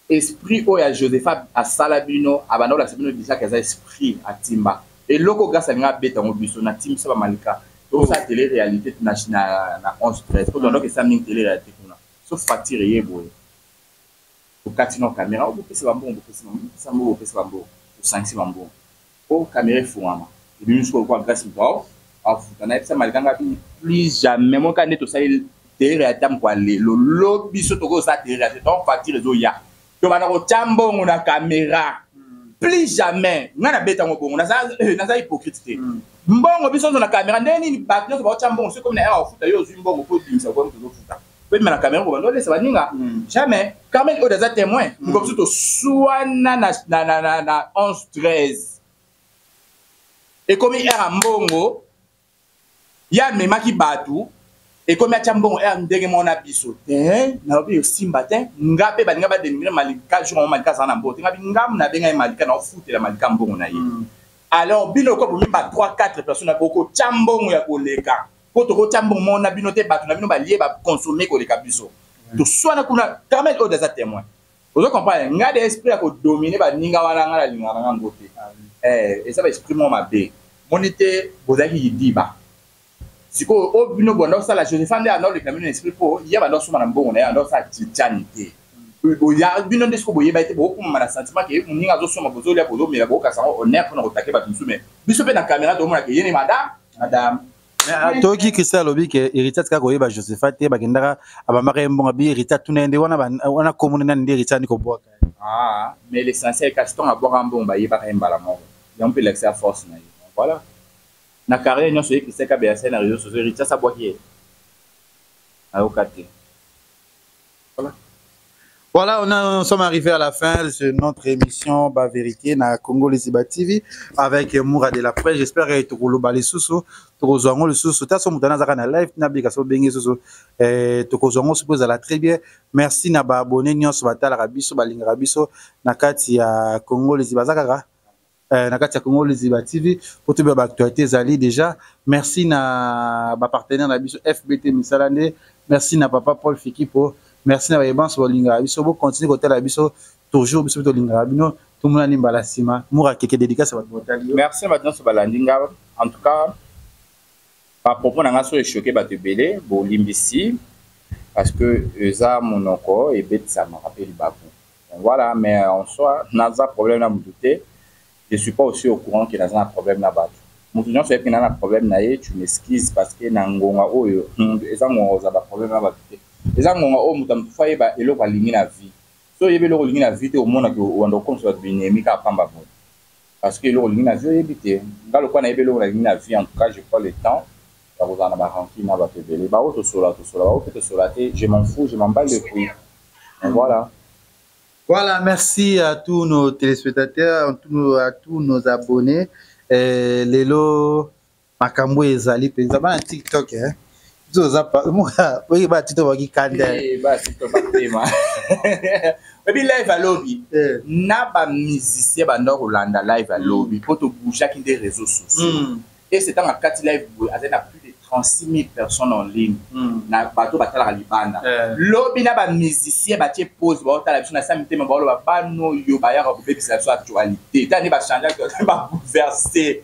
Esprit oyo ya Josepha asala bino abanda kolakisa bino déjà ke aza esprit atimba. Eloko grâce alinga abeta yango biso na timbisa ba malika. Tosala télé réalité na 11 13 po tondok esa mingi télé réalité kuna. So facture ye boye. Tokati na caméra bopesa ba mbongo bopesa ba mbongo bopesa mbongo bopesa ba mbongo. Tosangisi ba mbongo. Po caméra efungwama. Ebimi sikoyo kwa grâce moto afuta na yebisa malika nga bini plus jamais moka nde tosali télé réalité moko lelo lobi so tokosala télé réalité donc facture ezoya. Tobanda kotia mbongo na caméra. Plus jamais nga na beta ngo bongo naza hypocrite te. Mbongo biso nzo na caméra ndenge nini bato nyonso baotia mbongo soki komi na heure ofuta yo ozwi mbongo po obimisa ko moto ozofuta. Po ebima na caméra ko bando olesa baninga. Jamais. Carmel oyo aza témoin. Moko biso toswana na 11 13. Ekomi heure ya mbongo ya amemaki bato ekomi atia mbongo heure ndenge moko na biso te nalobi osimba te nga mpe balinga badénigre Malika jour yango Malika azala na mbongo te nga bi ngamu nabenga ye Malika na ofutela Malika mbongo na ye. Alors bino ko bomi ba 3 4 personnes na bokotia mbongo ya koleka po tokotia mbongo moko na bino te bato na bino balie baconsommer koleka biso. Toswana kuna Carmel oyo aza témoin. Ozo comprendre nga de esprit ya kodominer baninga wana nga nalingaka na nga ngo te. Eza ba esprit moko mabe. Moni te bozalaki yidiba. Sikoyo oyo bino banda osala Josepha nde anda oleka bino na esprit po ye banda osomba na mbongo na ye anda osala titiani te. Boya bino nde sikoyo boyeba ete bokokumama na sentiment ke moninga azosomba bozolia bozomela bokokasa yango honneur mpona kotake bato mosusu mais biso mpe na caméra tokomona ke ye ne madame madame. Toki Christelle alobi ke Héritier atikaka koyeba Josepha te bakendaka abambaka ye mbongo abi Héritier atuna ye nde wana komona nani nde Héritier andi kobwaka. Ah, mais l'essentiel kasi ntongo abwaka mbongo bayebaka ye mbala moko. Yango mpe elakisa ya force na ye. Voilà. Na carrière nyonso ye Christelle Kabeya asali na réseaux sociaux Héritier asabwaki ye. Ayoka te. Voilà. Voilà, nous sommes arrivés à la fin de notre émission Ba Vérité na Congo Liziba TV avec Moura de la Presse. J'espère que tokoloba lisusu, tokozwa yango lisusu. Ta so moto azaka na live na bika so bengi susu eh tokozwa yango soki ezala très bien. Merci na ba abonnés nyonso batalaka biso, balingaka biso na kati ya Congo Liziba kaka na kati ya Congo Liziba TV po toyeba ba actualité ezali déjà. Merci na ba partenaire na biso FBT misala nde. Merci na papa Paul Fikipo. Merci na bayebanso bolingaka biso, bo continue kotala biso toujours, biso mpe tolingaka bino. Tomonani mbala nsima. Mura Keke, dédicace ya bato botali yo. Merci na bato nyonso balandi nga. En tout cas, bapropos na nga so echoke bato ebele, bolimbisi, parce que eza monoko ebetisamaka mpe libaku. Voilà, mais en soi, naza problème na mutu te. Je suis pas aussi au courant que naza na problème na bato. Mutu nyonso ayebi na problème na ye, tu m'excuses, parce que na ngonga oyo eza ngonga ozala ba problème na bato te. Eza ngonga oyo moto ya motu fo ayeba eloko alingi na vie. So oyebi eloko olingi na vie te, omonaki owanda okomisa bato binemi kaka pamba boye, parce que eloko olingi na vie oyebi te. Nga lokola nayebi eloko nalingi na vie, en tout cas je prends le temps ya kozala na barancune na bato ebele. Bao tosola, tosola, bao mpe tosola te, je m'en fous, je m'en bats le couille. Voilà. Voilà, merci à tous nos téléspectateurs, à tous nos abonnés. Lelo makambo ezali mpenza bana TikTok, eh? Biso oza oyi bana TikTok baki kanda. Bana TikTok batema oyebi live alobi na bamusicien banda kolanda live alobi mpo tobougeaki nde réseaux sociaux. Et c'est ntango akati live boye, azali na plus de 36 000 personnes en ligne na bato batalaka libanda. Lobi na bamusicien batie pause, baotala biso na sa mitema, baoloba bano oyo bayaka kobebisa biso actualité, ta nde bachange, babouleverse.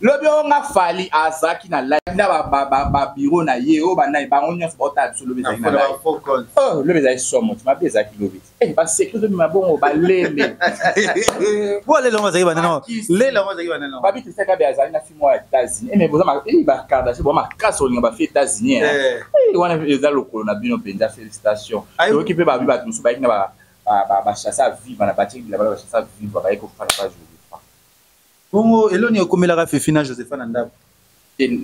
Lobi oyo nga Fally azalaki na live na babiro na ye oyo banani, bango nyonso baotala biso. Lobi ezalaki na live, lobi ezalaki somo ti mabe ezalaki lobi. Basécurité obima bongo balele. Po lelo ngo azalaki banano, lelo ngo azalaki banano. Babi Christian Kabe azali na film ya États-Unis. Mais boza bakardashe boza makasi olinga bafille États-Unis wana, eza lokolo na bino mpenza. Félicitation. Toyoki mpe babi bato mosusu bayaki na bachasse à vivre na batiaki bilamba na bachasse à vivre, bayaki kofanda pa Josepha. Bongo eloni okomelaka Fifi na Josepha na ndako?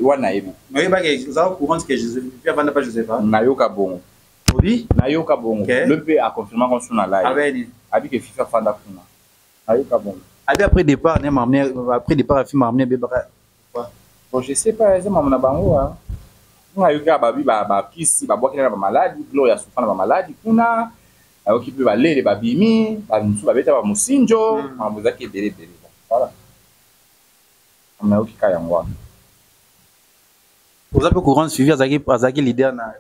Wana nayebi. Oyebaki, ozala courant ke Fifi avanda pa Josepha? Nayoka bongo. Obi. Nayoka bongo. Le mpe aconfirma konso na live abi ke Fifi afanda kuna, nayoka bongo. Abi après départ ne mamne, après départ afi mamne bebaka. Bon, je sais pas, eza mama na bango. Nga ayoki kaka babi bakisi babwakela na bamaladi, Gloria asufa na bamaladi kuna. Ayoki mpe balele babimi, bamosusu babeta bamosinjo, makambo ezalaki ebele ebele. Voilà, nayoki kaka yango wana. Oza mpe courant, suivi azalaki leader na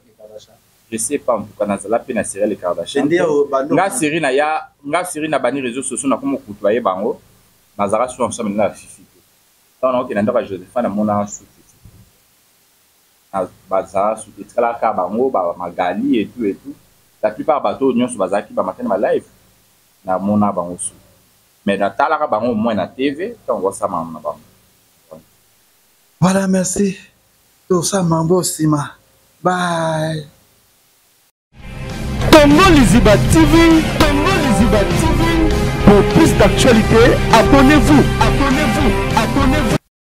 Je sais pas, en tout cas nazala mpe na série Les Kardashian. Nga série na ya nga série na bani réseaux sociaux, nakoma kutu baye bango nazalaka so ensemble na Fifi te. Ntango naokende ndako ya Josepha, namona su Fifi, bazala su te, etikalaka bango bamagali et tout et tout. La plupart bato oyo nyonso bazalaki bamatani ba live, namona bango su, mais natalaka bango au moins na TV ntango basama na bango. Voilà, merci. Tosala mambo nsima. Bye. Congo Liziba TV, Congo Liziba TV. Pour plus d'actualités, abonnez-vous, abonnez-vous, abonnez-vous.